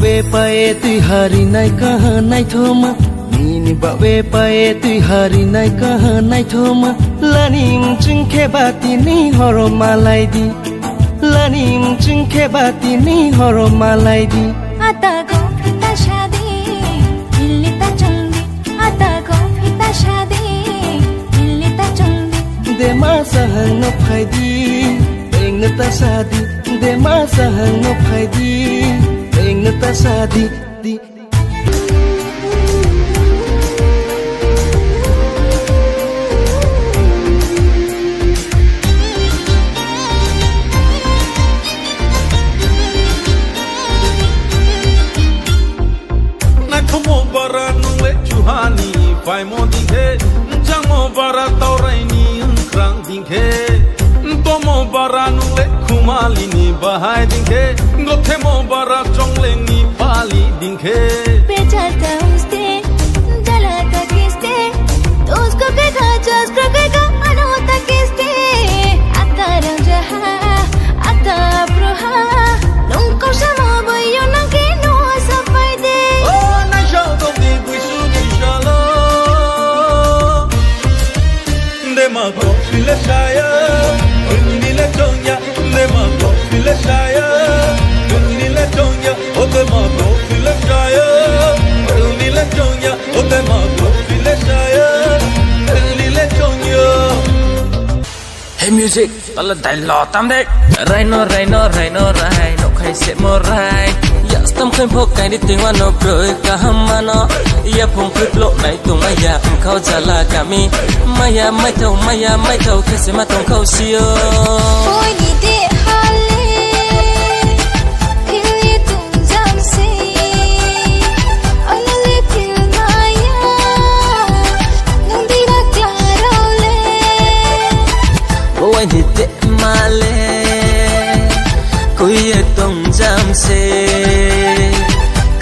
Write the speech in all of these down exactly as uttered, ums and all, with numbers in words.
Be pae twi hari nai kaha naithoma. Nini ba be pae twi hari nai kaha naithoma. Lani mchung khe ba tini horo malai di. Lani mchung khe ba tini horo malai di. Ata go phita shadi, ilita chungdi. Ata go phita shadi, ilita chungdi. Dema sahang no phaidi, beng no ta sadi. Dema sahang no phaidi, beng no ta sadi. Di. Naithomo bara nungle chuhani paimo dingkhe, jangmo bara tauraini wngkrang dingkhe, tomo bara nungle khumalini bahai dingkhe, gothemo bara chonglengni pali dingkhe. Pechal ta uste, jala ta kiste, usko ke kha, jasko ke kha, ano ta kiste, akara jaha. Ata bruha, nung kau sama bai yo nang ke no sapai de. O nai shau tong di bui su ni shalo. Dema ko file shaya, ni le chong ya. Dema ko file shaya, ni le chong ya. O dema ko file shaya, ni le chong ya. O dema ko file shaya, ni le chong ya. Hey music, tala dailo tam de. Raino, raino, raino, rai, no khai se mo rai. Ya stam khai phok kai ni tingwa no broi kaham mano. Ya phung phip lo nai tung ya, khao jala kami. Maya, mai thau, maya, mai thau, khe se ma tong khao sio. Oi ni de hale, phil ni tung jam se. Oi ni le phil maya, nung di ba klaro le. Bowai ni te male, kuye tong jam se.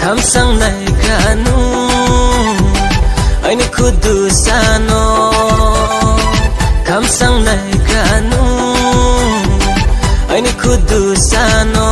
Khamsang nai kanu, aini khudu sano. Khamsang nai kanu, aini khudu sano.